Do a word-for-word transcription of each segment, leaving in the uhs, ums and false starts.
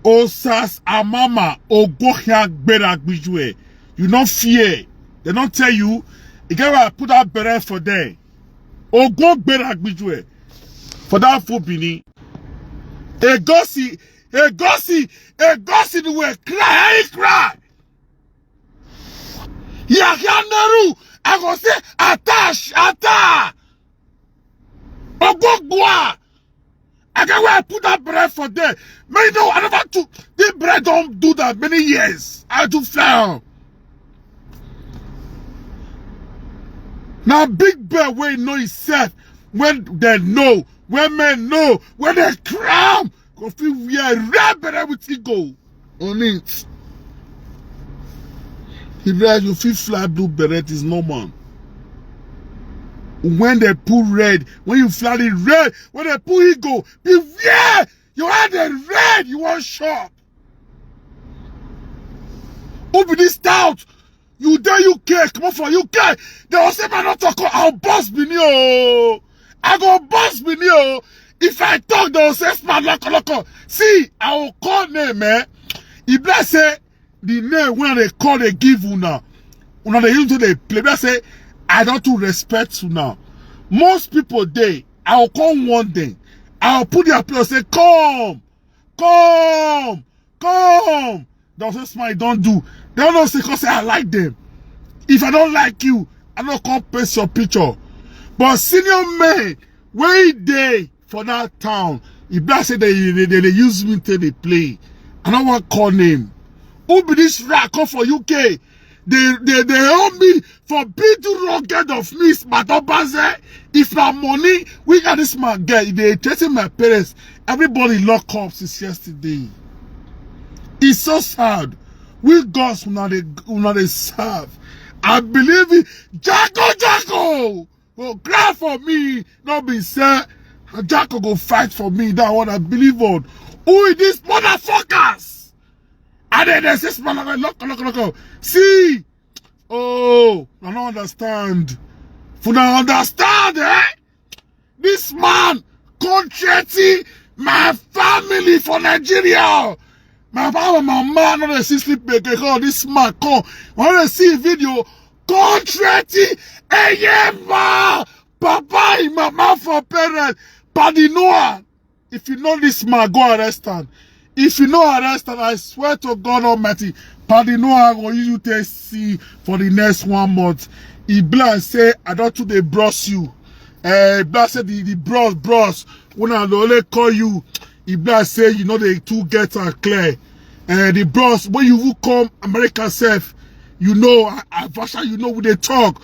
Osas Amama, Ogohia Gbera Gbijue. You no fear. They don't tell you. You get why I put that beret for there. Ogo Gbera Gbijue. For that fool Bini. Egosi, Egosi, Egosi, the way cry, I cry. Yahya Neru, I go say, attash, attack. Ogogbua. I get where I put that bread for there. Man, you know, I never took this bread, don't do that many years. I do fly. Now, big bear, where you know himself, when they know, when men know, when they cram, go feel we are red, but everything go on it. If like you feel fly blue beret is normal. When they pull red, when you fly the red, when they pull ego, beware! You are the red, you want shop. Who be this stout? You there, U K, come on for U K. They will say, man, not talk, I'll boss Bini, oh. I go boss Bini, oh. If I talk, they will say, smart, loco, loco. See, I will call name, eh? If I say, the name when they call, they give una. Una they use to they play. I say, I don't too respect you now. Most people, they, I will call one day. I will put their place, say, come, come, come. They will say, smart, don't do. They don't know, say, 'cause I like them. If I don't like you, I don't come paste your picture. But senior men, where they for that town, if that say they, they, they, they use me till they play, I don't want call name. Who be this rat come for U K? They, they, they help me for big rugged of me, Smadobaze. If na money, we got this man get, they chasing my parents. Everybody lock up since yesterday. It's so sad. We gods una dey, una dey serve. I believe it. Jago, Jago! Go cry for me. No be say, Jago go fight for me. That one I believe on. Who is these motherfuckers? And then they say, small, look, look, look, look. See. Oh, I don't understand. If una understand, eh? This man come threaten my family for Nigeria. My papa and my mama no dey see sleep again. 'Cause this man come. When they see video, come threaten Eyema, papa and mama for parents. Paddy Noah, if you know this man, go arrest am. If you no arrest am, I swear to God Almighty, Paddy Noah go use you take see for the next one month. E be like say I don too dey bros you. Eh, e be like say the, the bros, bros, when I dey only call you, e be like say you no dey too get am clear. Eh, the bros, when you even come America sef, you know, I, I, Vasha, you know, we dey talk.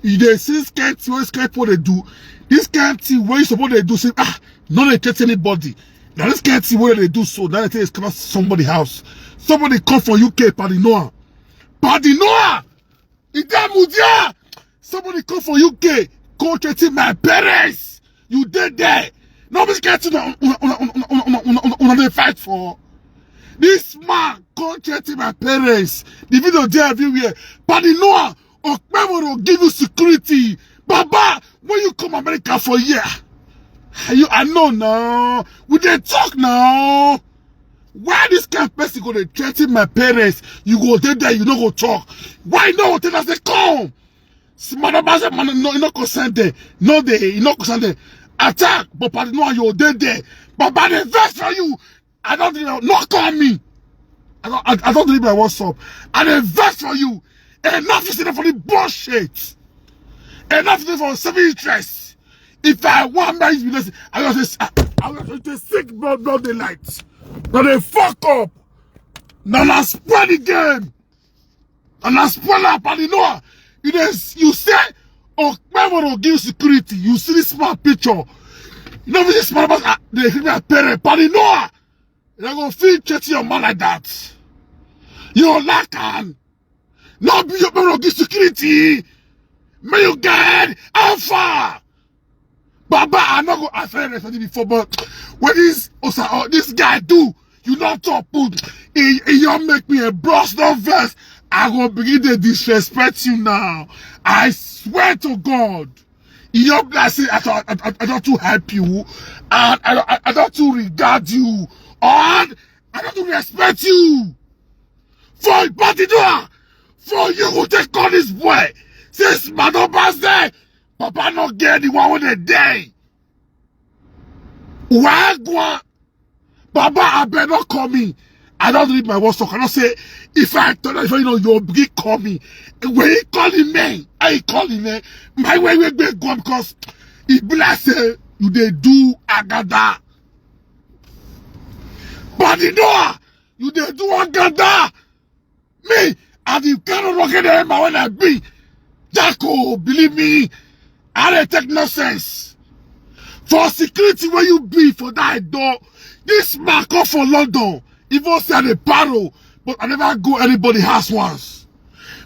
You dey see this kind thing wey this kind people dey do. This kind thing wey you suppose dey do, say, ah, no dey threaten anybody. Now this kind thing wey they do so, now they take scatter somebody house. Somebody come for U K, Paddy Noah. Paddy Noah! Ida Mudia! Somebody come for U K, come threaten my parents. You dey there. No be this kind thing una, una, una dey fight for. This man come threaten my parents. The video dey everywhere. Paddy Noah, Okpebholo give you security. Baba, when you come America for here? Are you, I know now. We dey talk now. Why this kind of person go dey threaten my parents? You go dey there, you no go talk. Why no tell us they come? Smart man say, man, no, you no concern there. No, they, you no concern there. Attack, but Paddy Noah, you dey there. Baba, they vex for you. I don't think, no call me. I don't, I, I don't leave my WhatsApp. And I vex for you. Enough is enough for the bullshit. Enough is enough for self interest. If I want marriage business, I was just, I, I was just a sick blood, blood daylight. Now they fuck up. Now I spoil the game. And I spoil up Paddy Noah. You dey, you say, oh, my will give security. You see this smart picture. You know this smart, but they give me a parent, Paddy Noah. They go feel threaten your man like that. You lack am. No be your man give security. May you get alpha. Baba, I no go answer you before, but when this Osa, oh, this guy do, you not talk put. He, he don't make me a bros, no verse. I go begin to disrespect you now. I swear to God. You don't bless it. I thought I, I, I don't too help you, and I, I, I don't too regard you. And I don't respect you. For Badinua, for you go take call this boy. Since Madam Baze, Papa no get the one wey dey die. Why go? Baba, abeg, no call me. I don't read my WhatsApp. I don't say, if I tell you, you know, you begin call me. When he call him name, I call him name. My way, way, way go because he bless you. You dey do agada. Badinua, you dey do agada. Me, I the kind of rocket that my when I be. Jacko, believe me, I don't take nonsense. For security where you be for that door, this man come for London. Even say I dey paro, but I never go anybody house once.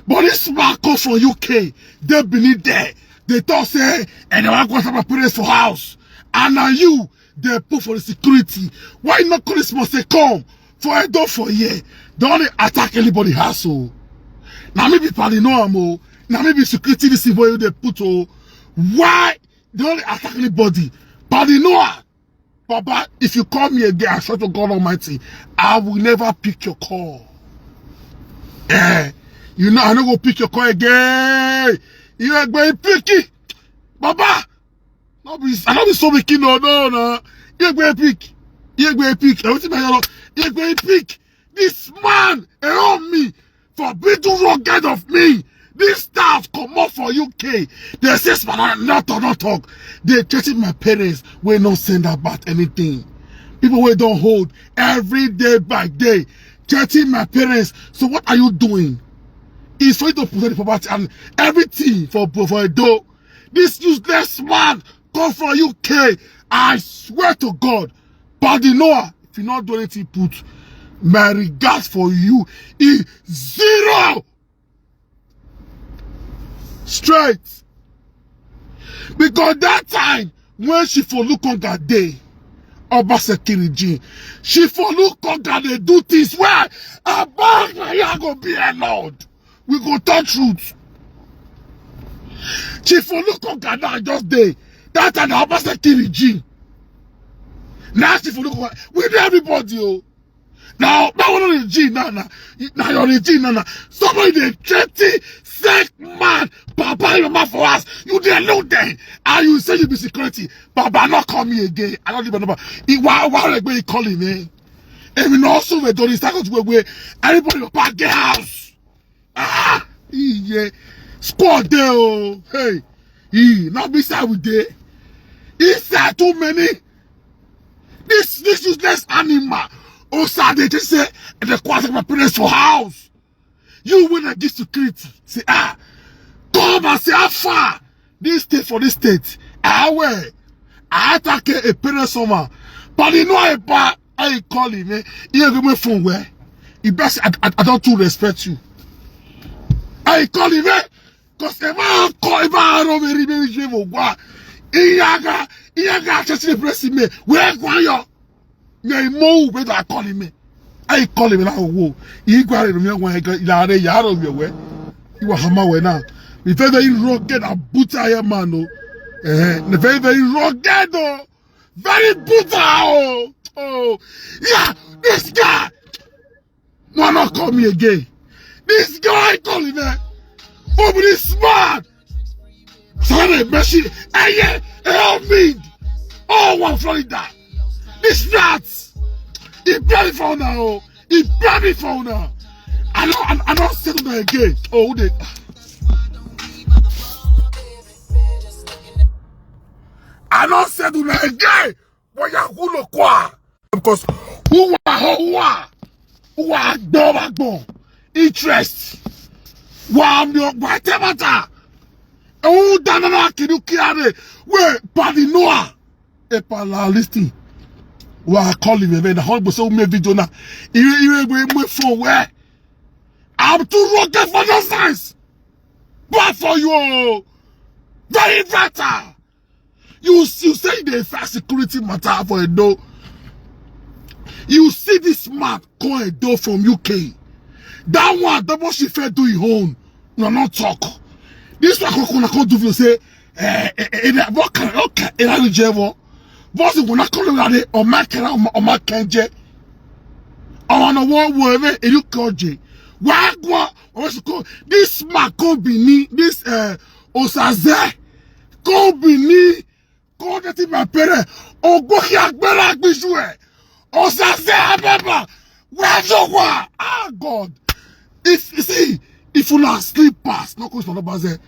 But this man come from U K, they believe there. They talk say, and I want to my parents for house. And now you, they put for the security. Why not call this man say come? For a door for here. They only attack anybody house. Oh. Now me be Paddy Noah mo. Now me be security this is where they put. Oh. Why they only attack anybody? Paddy Noah. Baba, if you call me again, I swear to God Almighty, I will never pick your call. Eh, you know, I no go pick your call again. You are going to pick it. Baba, no be, I no be so wicked, no, no, no. You going to pick. You going to pick. Everything I know, you going to pick. This man around me for being too rugged of me. This staff come up for U K. They say, "Smana, not talk, not talk." They threaten my parents. We no send about anything. People we don't hold every day by day. Threaten my parents. So what are you doing? It's for you to protect the property and everything for for a door. This useless man come from U K. I swear to God, Paddy Noah, if you not do anything, put my regards for you is zero. Straight. Because that time when she for look on that day, Obaseki regime, she for look on that they do things where Abba go be a lord. We go talk truth. Chief Olukoka now just dey. That time na Obaseki regime. Now Chief Olukoka, we dey everybody. Oh. Now that one regime now, now, now your regime now, now. Somebody dey threaten sick man, papa, your mama for us. You dey alone there. And you say you be security. Baba, not call me again. I don't even know. He why why like when he call him, eh? And we know also we don't start to where everybody papa get house. Ah, yeah. Squad there, oh. Hey, he not be side with day. He said too many. This this useless animal. Oh, sir, they just say and the quarter my parents for house. You when I give security, say ah, come and say how far this state for this state. Ah, where I attack a parent summer, but you know I buy I call him. Eh? He give me phone where he best. I, I, I don't too respect you. I call him. Eh? Cause if I call if I don't very very shame of what. Iyaga iyaga just the press me. Where go yo? Yeah, mo where do I call him? Eh? I call him now. Whoa, he go ahead me when I got yare yaro me where. You were hammer where now. If ever you rock get a buta here man no. Eh, the very very rock get though. Very bitter. Oh, oh, yeah, this guy. No, not call me again. This guy calling me. Oh, but this smart. Sorry, machine. Hey, yeah, help me. Oh, one Florida. This rats. He barely found now. He barely found now. I don't, I, I don't settle that again. Oh, they. I don't settle that again. Boya who no kwa? Because who are who are who are gbon gbon interest. Wa mi o gba te mata. Who dana na kinu kiare? We Paddy Noah. E pa la listing. Wa call him even the whole person make video na. Iwe iwe we move for where? I'm too rugged for nonsense. Bad for you. Oh. Very better. You you say they fast security matter for a door. You see this man call a door from U K. That one, the boss she fed do his own. No, not talk. This one come come come do you say, eh, eh, eh, eh, what can what can eh, that jevo? Boss you gonna call him that or my can or my can je. Ọmọ náà wọ́n wo ẹ̀rẹ́ èyí kọjẹ. Wàá gbọ́ ọmọ sọ kọ́ this man kò bí ní this eh, Osaze kò bí ní kò dé tí màá pẹ́rẹ́ ògbó kí agbára gbíjú ẹ̀ Osaze abẹ́bà wẹ́ẹ́dọ̀ wà ah God if you see if una sleep pass no kò sọ̀rọ̀ bá ṣe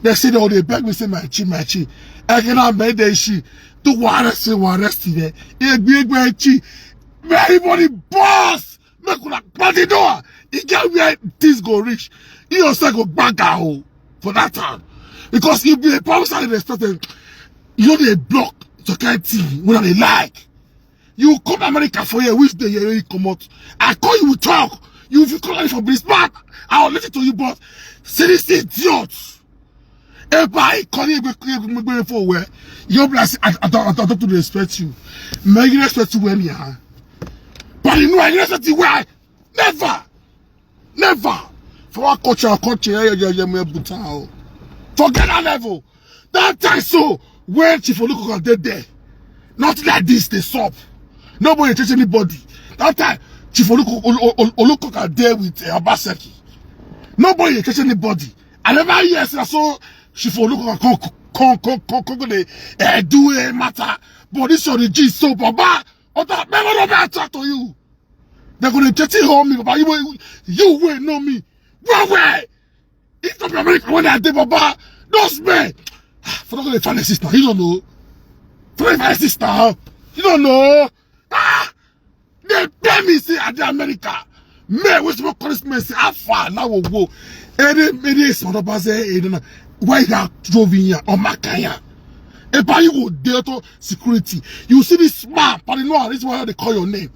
dem say dem dey beg me say my chi my chi ẹ̀kẹ́ náà mẹ́ẹ̀ẹ́dẹ́ ṣì tó wà arrest wà arrest rẹ̀ egbe egbe chi everybody boss make una party door e get where things go reach you yourself go gbaga o for that town because you be a promise and respect them you no dey block to kind thing wey i dey like you come america for here which day you comot i call you we talk you fit call me for business man i will listen to you but see this idiot eba ikọni egbegbegbe fún òwe yóò bí lásì àtọ́tún dey respect you mẹ́rin respect you wẹ́n yà á but inú ẹ̀yin respect you wẹ́n never never for our culture our culture yẹ yẹ yẹ mọ ẹbùtà o forget that level that time so when chief olukoka dey there not like this dey sup nobody dey chase anybody that time chief olukoka dey with uh, obaseki nobody dey chase anybody i never hear say na so chief olukoka come come come come come dey uh, do a matter but this one dey gist so baba ọta mẹ́wọ́n ló bẹ attack to you dem go dey threaten hold me baba you wey you wey know me well well if no be america wey i dey baba those men for no go dey find a sister you no know for no dey find a sister you no know ah dey pay me say i dey america men wey suppose call this men say how far na wo wo ere ere sọ̀rọ̀ bá ṣe ere na why that drove in here ọmọ akanya eba you go dey to security you see this man padi no this one dey call your name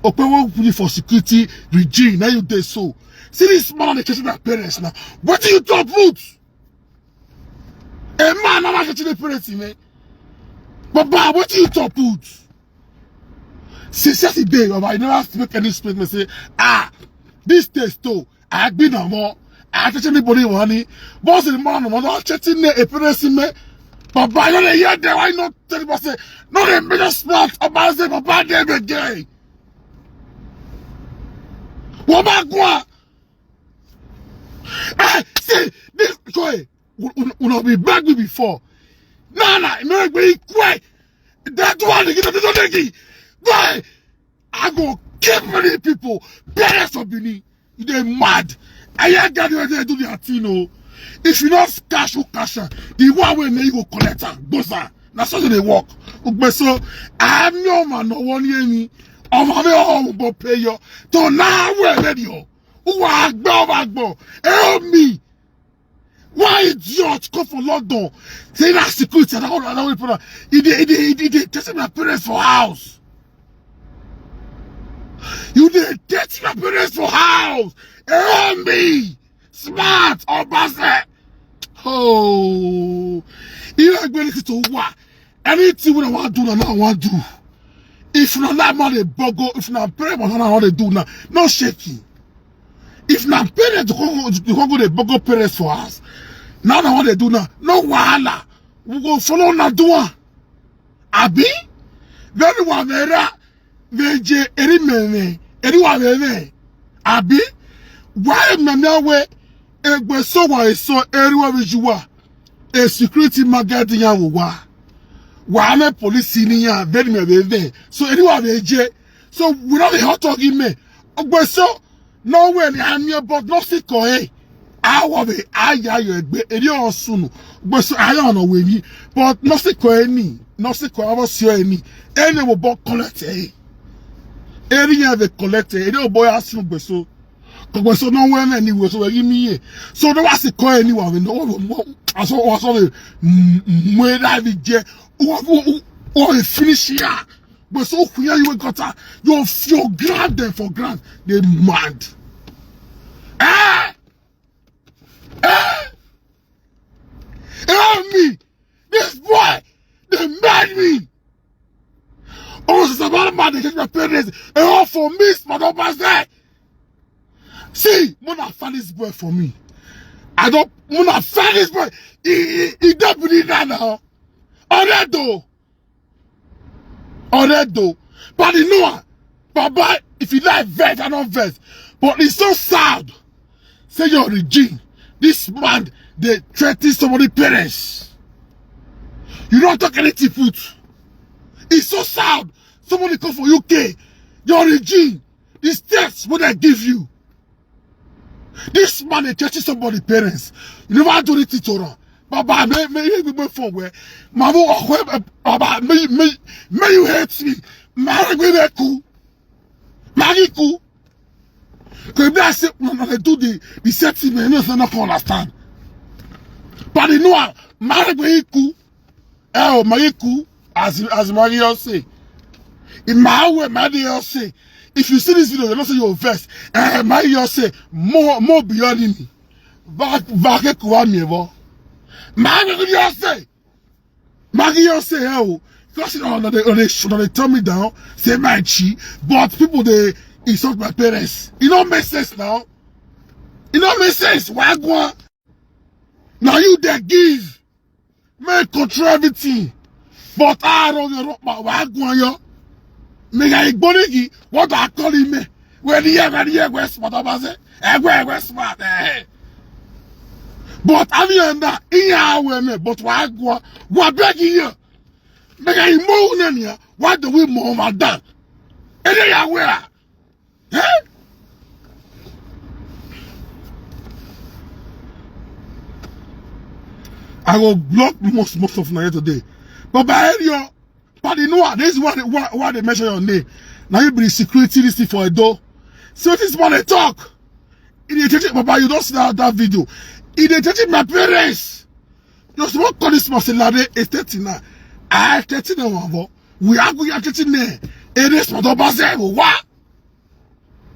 opewo put you for security regime na you dey so see this man dey chase my parents na wetin you talk put a man na ma chase the parents me baba wetin you talk put since yesterday baba you never make any statement say ah this day stole agbinamọ àtẹ̀tẹ̀ níbo ni wọ́n ní bọ́ọ̀sì ni mọ́ra nìmọ́ náà ṣe tí ní èpèrè sí mẹ́ bàbá yóò lè yẹ ẹ̀dẹ̀ wáyé náà tẹ́lẹ̀ bá ṣe náà lè mẹ́jọ smart ọba ṣe bàbá dé ẹ̀mẹ̀ gẹ̀ wọ́n bá gún wa ẹ ṣe ní kò ẹ̀ una be beg me before náà nà ìmọ̀ ẹgbẹ́ ikú ẹ̀ dẹ́tú wà ní kí n tó dé kí gbọ́ ẹ̀ I go kill many people. Parents of Benin, you dey mad. I hear God wey dey do their thing o. If you no cash, who cash am? The one wey make you go collect am, gboza. Na so dey work. Ugbe so, I'm your man, no one hear me. Ọmọ mi ọ̀hún gbọ́ pé yọ. Tó náà wẹ̀ lẹ́nu o. Wọ́n á gbọ́, wọ́n á gbọ́. Help me. Why idiot come for London? Say na security and all that people. He dey he dey he dey he dey testing my parents for house. You dey testing my parents for house. Help me. Smart or bastard. Oh. You are going to what? Anything we want to do, now I want to do. If not that man dey bogo, if not parents want to do now, no shaking. if na parents you come go dey bogo parents for house na na what dey do now no wahala we go follow una do am abi very wa vera veje eri meme eri wa meme abi wa meme we egbe so wa eso eri wa vijuwa e security magadi ya wo wa wa me police ni ya very me very so eri wa veje so we no dey hot talk me ogbe so no we ni amie but no si ko e awo be aya yo egbe eri o sunu ogbe so aya no we ni but no si ko e ni no si ko awo si o e ni ene wo bo collect e eri ya be collect e eri o bo ya sunu ogbe so ogbe so no we me ni we so we mi ye so no wa si ko e ni wa we no wo aso wa so we mwe da bi je o o o finish ya But so where you got her? You feel grand them for grand. They mad. Eh? Eh? Help me! This boy! They mad me! Oh, it's about mad they get my parents. And all for me, it's my numbers there. See, when I find this boy for me, I don't when I find this boy, he he, he don't believe that now. Already though. Already though. But you know what? Baba if you like vex, I don't vex. But it's so sad. Say your regime, this man, they threaten somebody parents. You don't talk anything put. It's so sad. Somebody come for U K. Your regime, the steps what I give you. This man dey threaten somebody parents. You never do anything to her. Baba, may may you be for where. Mama, oh, where, Baba, may may may you hate me. Mama, we dey cool. Maggie cool. Because if I say no, no, they do the the same thing, no, no, no, understand. But you know, Mama, we cool. Eh, oh, Maggie cool. As as Maggie say, in my way, Maggie say, if you see this video, you know say you're vex. Eh, Maggie say more more beyond me. Back back kuwa mi bo. Maggie say, Maggie say, oh, because you know they they they turn me down, say my chi, but people they insult my parents. It don't make sense now. It don't make sense. Why go on? Now you they give. Make control everything. But I don't get up my wag on you. Make I go nigga. What I call him? Where the year, where the year, where smart up, I say, eh, where, where smart, eh. But I mean that in our way, but why go? What begging you? Make I move on here. What do we move on that? And they are where? Eh? I go block most most of Nigeria today. But by area, but you know what? This is why they, why, why they measure your name. Now you be the security list for a door. So this man they talk. In the Baba, you don't see that, that video. In the my parents. You smoke call this man say Lade is thirty now. I thirty now one. We are going at thirty now. It is for the Bazel. What?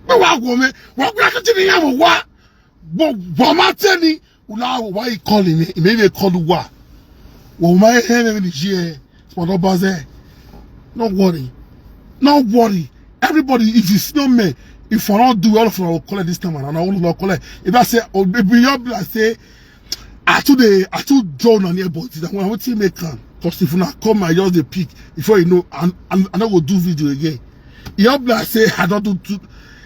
Me wa go me. Wa go ya kiti ni ya mo wa. Bo bo ma teni. Ula wa yi call ni. Me me call wa. Wo ma he me ni je. So no bother. No worry. No worry. Everybody, if you see me, if I don't do well for our collect this time around, I will not collect. If I say, oh, baby, you be like say, I too dey I too draw on here, but that one wetin make am? Cause if una come, I just dey pick. Before you know, I I I no go do video again. E just be like say I don do too.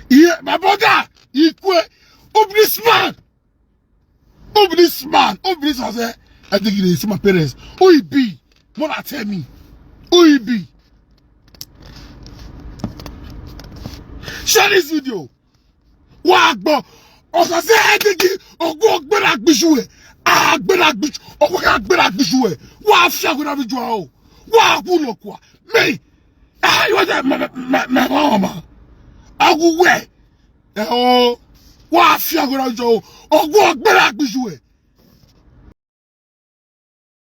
Yeah, my brother, Ikwe, who be this man? Who be this man? Who be this man? Say, I think he dey see my parents. Who he be? Mona tell me. Who he be? Share this video. Wa gbọ́. Ọ̀sán sí ẹ̀ẹ́dẹ́gì ọgbọ́n gbéra gbíṣu ẹ̀. Àgbéra gbíṣu. Ọgbọ́n ká gbéra gbíṣu ẹ̀. Wà á fi àgbéra fi jọ ọ́. Wà á kú lọ kù á. Mi. Ẹ yóò jẹ́ mẹ mẹ mẹ mẹ wọ́n ọmọ. Agu wẹ̀. Ẹ o. Wà á fi àgbéra fi jọ ọ́. Ọgbọ́n gbéra gbíṣu ẹ̀.